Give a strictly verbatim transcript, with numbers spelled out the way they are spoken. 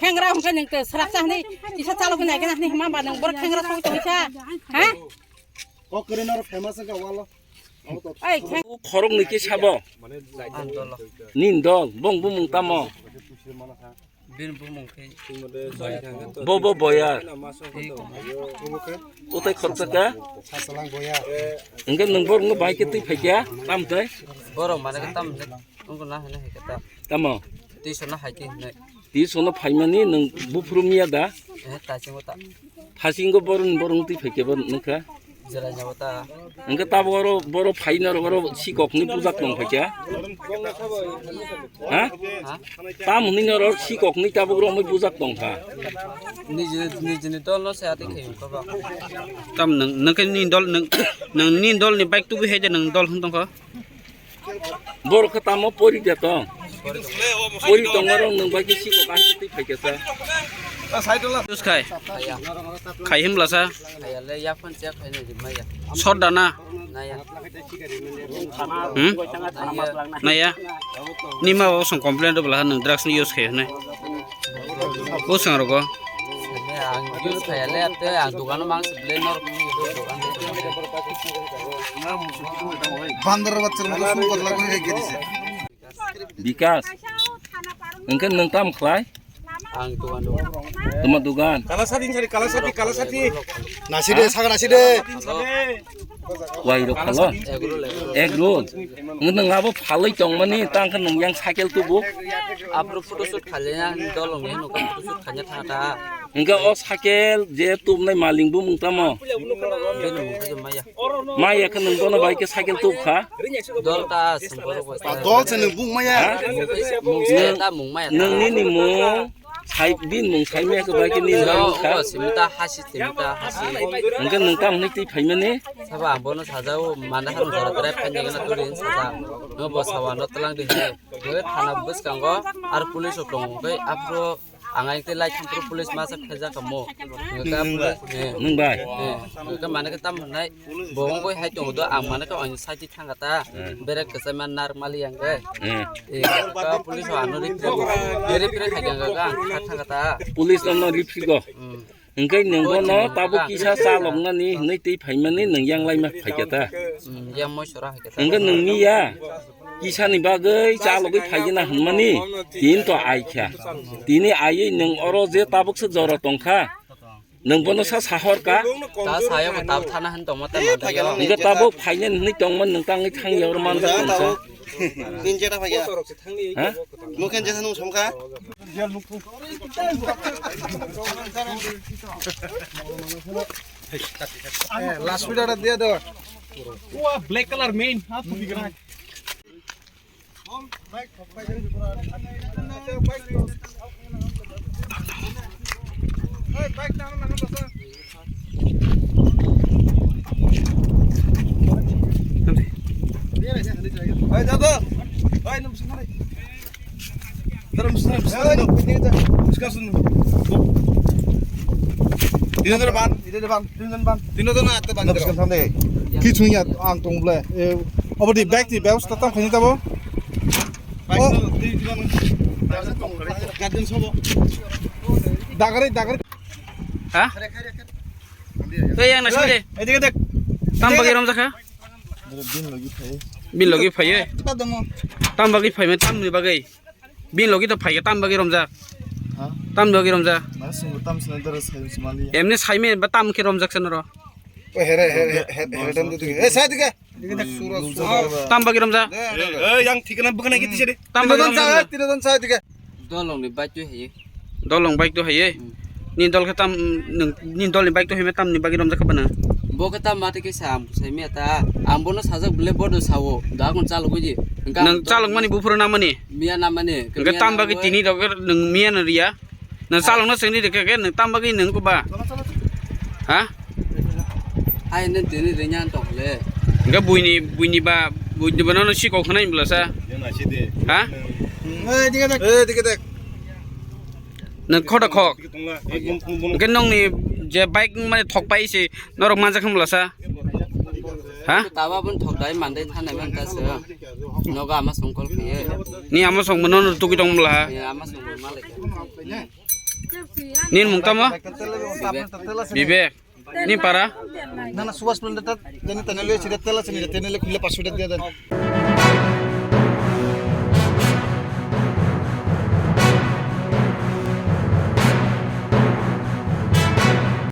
Khengra hwnkhe nwng tei swrapsa hwnwi kisa chalo hwnwi naikhe hwnwi hima ba nwng borok khengra songwi tongwi sa? Ha? Kok kwrwi norok famous wngkha walo. Ai, kheng- Khoroknwi khe sabo? Nini dol, bong bumung tamo? Bini bumung khe Bo bo boyar. Utai khoroksa kha? Hwnkhe nwng borokno bahai khe twi phaikha? Tamo tei? Borok mane khe tamo hinwi wngkha na hinwi hai khe ta. Tamo? Twi sona hai twi hinwi. Twi sona phaimani nwng buphuru miya da? Eh, ta chingo ta. Hasingo borok borok twi phaikhe bo nukha. Jera jabo ta. Hwnkhe tabuk oro borok phaina oro sikokni bujak tong phaikha. Ha? Ha? Tam hwnwi norok sikokni tabuk romwi bujak tongkha. Nijini nijini dol no se ati khayung kha ba. Tam nwng nwng khe nini dol nwng nwng nini dol ni bike tubu hai de nwng dol hwn tongkha. Borok khe tamo pori de tong. Pori tongmarok nwng bai khe sikok ang twi phaikha sa. Use khai. Khai himla sa. Khayale yaphang chek khaina di maya. Sor dana. Naya. Hmm? Naya. Naya. Nima o song complain do bla nwng drugs ni use khai hwnwi. Bo swng rogo. Ang use khayale ate ang dogano mang se blender dogan. Bandar bachar mo sum kotla kore khai khe dise. Bikas. Hwnkhe nwng tam khlai? Ang dogan dogan. Tuma dogan. Kalasati sari, kalasati, kalasati. Nasi de, saga nasi de. Wai rok khalo. Egg roll, egg roll. Egg roll. Nwng abo phalwi tongmani tang khe nwng yang cycle tubu. Abro photoshoot khailena dolong ni nokha photoshoot khaina thangta. Hwnkhe o cycle je tubnai maling bumung tamo? Bini mung khe maya. Maya khe nwng bono bai khe cycle tubkha? Dol ta sumborok bai. Dol se nwng bung maya. Ha? Mung se ta mung maya ta. Nwng nini mung sai, bini mung sai maya khe bai khe nini mung kha? O simita hasi, simita hasi. Hwnkhe nwng tam hwnwi twi phaimani? Sabo ang bono sajao, manda harung jora jora phaina gana tuli sajao. No bo sawa no tlang di he. Bo thana bwskango ar police rok tongo, hwnkhe aphuru ang ayang tei lai thangphuru police masa khaijak kamo. Hwnkhe police, eh. Nwng bai? Eh, hwnkhe mane khe tam hwnai, bo wngwi hai tongo do, ang mane khe oini side thangkha ta, eh, berek kwchai ma nar mali yang khe. Eh. Eh, hwnkhe police rok ano referee, referee khai yang khe ang kha thangkha ta. Police rok no referee go? Hmm. Hwnkhe nwng bono tabuk kisa chaloknani hwnwi twi phaimani nwng yang laima phaikha ta? Hmm, yang moi sora hai khe ta. Hwnkhe nwng miya kisani bagwi chalogwi phaigwna hwnmani tin to ai kha. Tini aiwi nwng oro je tabukse jora tongkha, nwng bono sa sahor ka? Ta sayo ko tab thana han tongma ta mandayo. Hwnkhe tabuk phainani hwnwi tongma nwng tangwi thangya oro manjak tongsa. Tin jeta phaikha. Ha? Mukhen jeta nung somkha. Last video dia do. Wah, black color main. Hat tu bigra. Hey, Dada. Hey, nung sini. Dalam sini, sini, sini. Sekarang sini. Ini ada depan, ini ada depan, ini ada depan. Ini ada nak depan. Sekarang sini. Ki chungya ang tong ble. Eh, apa di bag di bag setatang kini tabo? Oh. Dagari, dagari. Ha? Tei yang nasi de. Edik, edik. Tam bagi rom jakha? Bin logi phai. Bin logi phai. Tam bagi phai me tam ni bagi. Bin logi to phai tam bagi rom jak. Ha? Tam bagi rom jak. Mas sung tam sung dara sai mali. Emni sai me ba tam khe rom jak sanro. Here, here, here, here, tam duduk. Eh, sai dike. Tam bagi romja. Eh, yang thikna bwkhana kiti sede. Tam bagi romja. Tino don sa, tino don sa dike. Dolong ni bike tu haye. Dolong bike tu haye. Hmm. Ni dol khe tam, nung, ni dol ni bike tu haye tam ni bagi romja kha bana. Bo khe tam mate khe sam, sai me ta. Ambo no sajak bele bodo sawo. Da kon chalo buji. Nang chalok mani bufuru na mani. Miya na mani. Nge tam bagi tini dok nung miya na riya. Nang salong no sengni de ke, ke nang tam bagi nang ko ba? Ha? Ai, nang tini de nyan tong le. Ga buini, buini ba, buini ba no si ko khnai bla sa. Ha? Eh, dike dek. Eh, dike dek. Nang khoda khok. Ke nong ni je bike mane thok pai si norok manja kham bla sa. Ha? Taba bun thok dai mandai thanai man ta se. Noga ama song call khiye. Ni ama song mono no tuki tong mla ha. Ni ama song malik. Ni mung tamo? Bibek. Ni para? Na na subas plan ta jani tane le sida tela sini tane le khule pasu dia dan.